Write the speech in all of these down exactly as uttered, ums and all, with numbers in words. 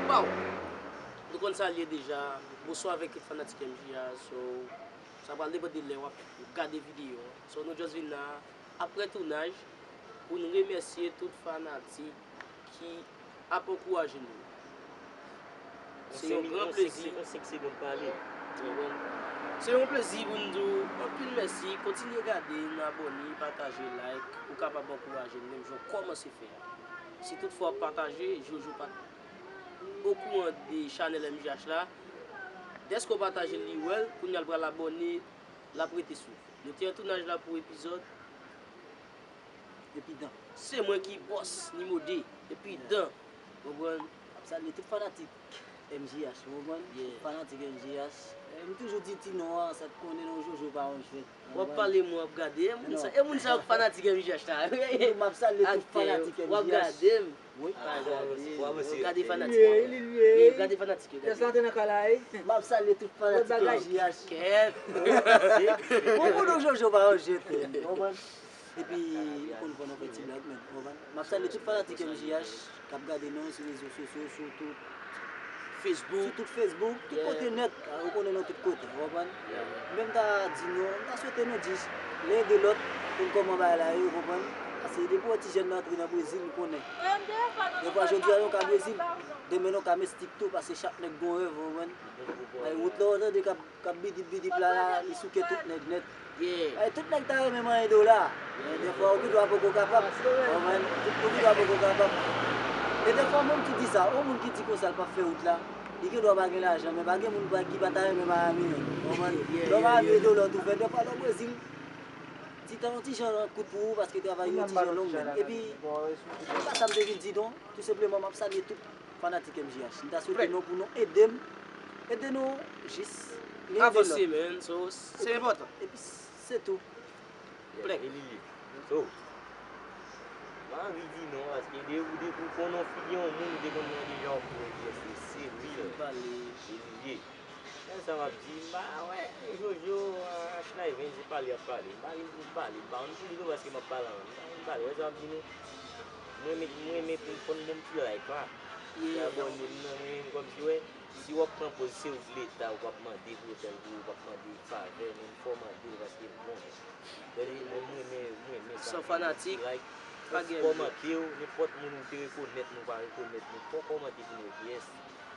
Waw! Nou konn sa l ye deja. Bonswa avèk tout fanatik M J A. So, sa pral depann de lè w ap gade videyo a. So, nou just vin la, apre tounaj, pou n remèsye tout fanatik ki ap ankouraje nou. Se yon gran plezi. Se yon plezi pou n di w anpil mèsi. Kontinye gade n, abòne, pataje, like. Ou kapab ankouraje n menm jan w kòmanse fè a. Si toutfwa w ap pataje, Jojo pa t okouran de chanèl M J H la, dèske w pataje l, li wè l, kounye a l pral abòne, l ap rete swiv. Nou te an tounaj la pou epizòd Epi dan. Se mwen ki bòs nimewo de. Epi dan. Konprann? M ap salye tout fanatik M J H, ou konprann? Yeah. Fanatik M J H. Eh, m toujou di ti non an, sa t konnen non Jojo pa yon jwèt. W ap pale m, w ap gade. E moun sa, e moun sa yo k fanatik M J H la. M ap salye tout fanatik M J H. W ap gade m. Wi. W ap gade m. W ap gade fanatik yo. W ap gade fanatik yo. Gade. M ap salye tout fanatik M J H. Kèt. Ou konnen Jojo pa yon jwèt, ou konprann? Epi, m konn fò nou fè ti blag, men, ou konprann? M ap salye tout fanatik M J H k ap gade nou sou rezo sosyo, sou tout Facebook, sou tout Facebook, tout kote nèt, ou konnen nou tout kote, ou konprann? Men m ta di nou, m ta swete nou di, len de lòt, konn kòman bagay la ye, ou konprann? Paske depi w wè ti jèn nan antre nan Brezil, ou konnen. Defwa jodi a nou ka Brezil, demen nou ka Mestik tou, paske chak nèg gon rèv, ou konprann? Ay, wout la w tande k ap k ap bidip bidip la, la, li souke tout nèg nèt. Yeah. Ay, tout nèg ta renmen manyen dola. Men defwa, ou gen dwa poko kapab. Konprann? Ou gen dwa poko kapab. E defwa, menm ki di sa, yon moun ki di konsa l p ap fè wout la, li gen dwa pa gen lajan, men pa gen moun pa, ki pa ta renmen Miami menm. Konprann? Lè w Miami e dola w tou fè, defwa lè w Brezil, ti tan yon ti jan kout pou ou, paske travay yo ti jan long menm. Epi, se pa sa m te vin di non, tou senpleman, m ap salye tout fanatik M J H. M ta swete nou pou nou ede m, ede nou jis ede lòt. Avanse, man. So, se enpòtan. Epi se tou. Plèk. E li ye. So, m pa anvi di non, paske de, de, ou konn yon figi yon moun, ou te konn mande jan w ap fè, se, se real. E li ye. Men sa m ap di, m pa wè Jojo, ah, H nine se pale y ap pale. M pa vin pou m pale, m pa konn pale tou paske m ap pale anvan. M pa vin pale, wè sa m ap di nou? Mwen renmen, mwen renmen pou m konn bon ti like la. Yeah. Ti abòne m nan, men kòmsi wè, si w ap pran pòz se ou k leta, ou p ap mande pou yo fè l pou ou, ou p ap mande favè, men fò w mande l paske l bon. Tande, mwen, mwen renmen, mwen renmen sa. San fanatik, pa gen. Kòmante w, nenpòt moun ou te rekonèt nou, pa rekonèt nou, fò w kòmante pou nou, yes.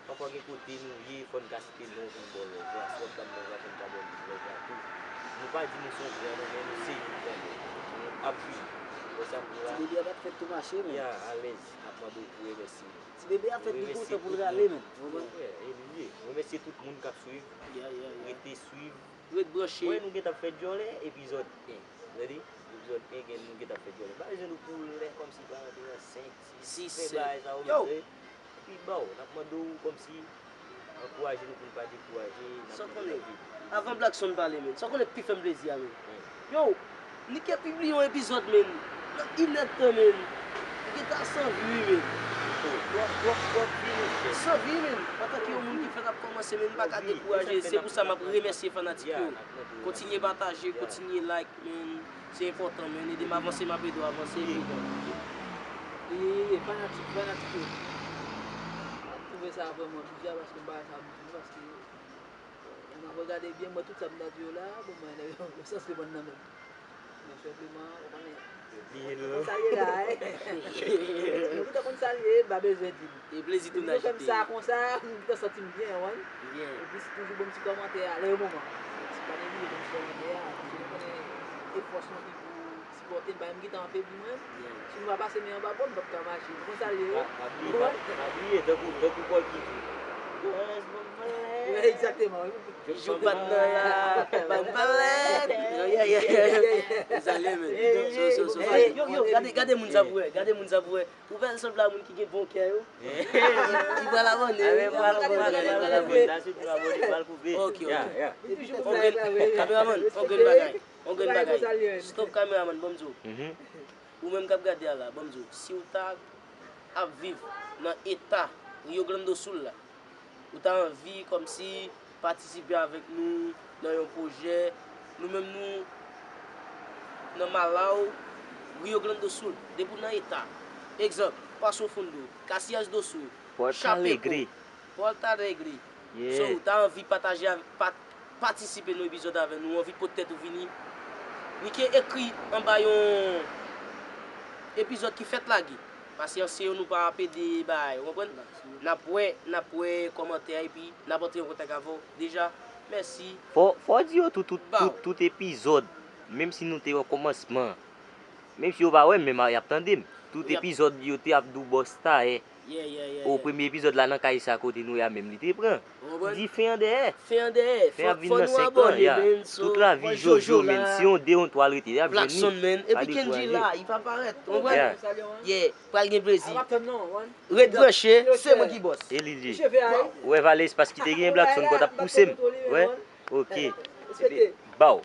Pafwa gen kote nou ye, fò n ka site non pou n ba w love la. Si w ap ban m love la, fò n ka ba w love la tou. Nou pa di nou se yon gran non, men nou se youn kanmenm. Nou ap viv. Wè sa m di la? Ti bebe a pa t fèt tou mache, men. Ya, alèz. N ap mande w pou remèsye nou. Ti bebe a fèt li kontan pou l rale, men. Ou konprann? Yeah, e li ye. Remèsye tout moun k ap swiv. Ya, ya, ya. Rete swiv. Ret branche. Wè nou gentan fè djòlè, epizòd en. Ready? Epizòd en, gen nou gentan fè djòlè. Pa bezwen nou koule kòmsi trannteyen, senk, sis, fè bagay sa yo, yo, mesye. Epi, bro, n ap mande w kòmsi ankouraje nou pou n pa dekouraje, n ap mande w anpil. Avan Blackson pale, men. Sa w konnen k pi fè m plezi a, men. Hmm. Yo, Nike pibliye yon epizòd, men. Nan inèdtan, men. Li gentan san vi wi, men. Oh, twòp, twòp, twòp vi, mesye. San vi, men. Antanke yon moun ki fèk ap kòmanse, men, m pa ka dekouraje. Se pou sa m ap remèsye fanatik yo. Kontinye pataje, kontinye like, men. Se enpòtan, men. Ede m avanse, m ap ede w avanse. Ye, ye, ye, fanatik, fanatik yo. M ap twouve sa vrèman bizar paske m pa wè sa m di nou, paske lè m ap regade byen, m wè tout sa m ta di yo la, bon, mwen, yo, yo sanse bann nan menm. Men senpleman, ou konnen, nou konn sa l ye la, hein. Nou gentan konn sa l ye, pa bezwen di l. E plezi tou n ajoute. Depi nou fè m sa konsa, m gentan santi m byen, ou konprann? Byen. Epi se toujou ban m ti kòmantè a, lè yo moman. Pa neglize ban m ti kòmantè a, paske nou konnen e fòs nou ki pou sipòte m, bagay m gentan anfebli mwen. Yeah. Si nou pa pase men anba pon, m p ap ka mache. Nou konn sa l ye, wi. Pa, pa bliye, pa, pa bliye, tankou, tankou Pòl ki di, "Yes, bon, bon." Wi, egzakteman, wi. Jou pa t nan la, pa m pa lèt. Yeah, yeah, yeah. Sa l ye, men. So, so, so, so. Yo, yo, gade, gade moun sa pou wè, gade moun sa pou wè. Ou fè sanble a moun ki gen bon kè yo. Li pral abòne, wi. Li pral abòne, li pral abòne. Ok, ok. Kameraman, fò grenn bagay. Yon grenn bagay. Stop kameraman, ban m di w. Ou menm k ap gade a la, ban m di w, si w ta ap viv nan eta Rio Grande do Sul la, ou ta anvi kòmsi patisipe avèk nou nan yon pwojè, nou menm nou nan Malau, Rio Grande do Sul, depi w nan eta, egzanp, Passo Fundo, Caxias do Sul, Pòt Alegre. Pòt Alegre. So, ou ta anvi pataje, patisipe nan epizòd avè nou, ou anvi pot tèt ou vini, klike ekri anba yon epizòd ki fèk lage. Paske se yo nou pa pede bay, ou konprann? N ap wè, n ap wè kòmantè a epi n ap antre an kontak avè w. Deja, mèsi. Fò, fò di yo tout, tout, tout, tout epizòd, menm si nou te wè kòmansman, menm si yo pa wè m, men y ap tande m. Tout epizòd yo te ap di w bòs tayè. O premye epizòd la nan kay sa kote nou ye a menm li te pran. Di fen an dèyè. Fen an dèyè. Fen ap vin nan senk lan, ya. Tout lavi Jojo, menm si yon de yon twa l rete, y ap jwenn li. Pa dekouraje. Yeah. Pral gen plezi. Ret branche, se mwen ki bòs. E li li. Ou wè Valens paske te gen Blackson kò t ap pouse m. Wè? Ok. Epi, baw.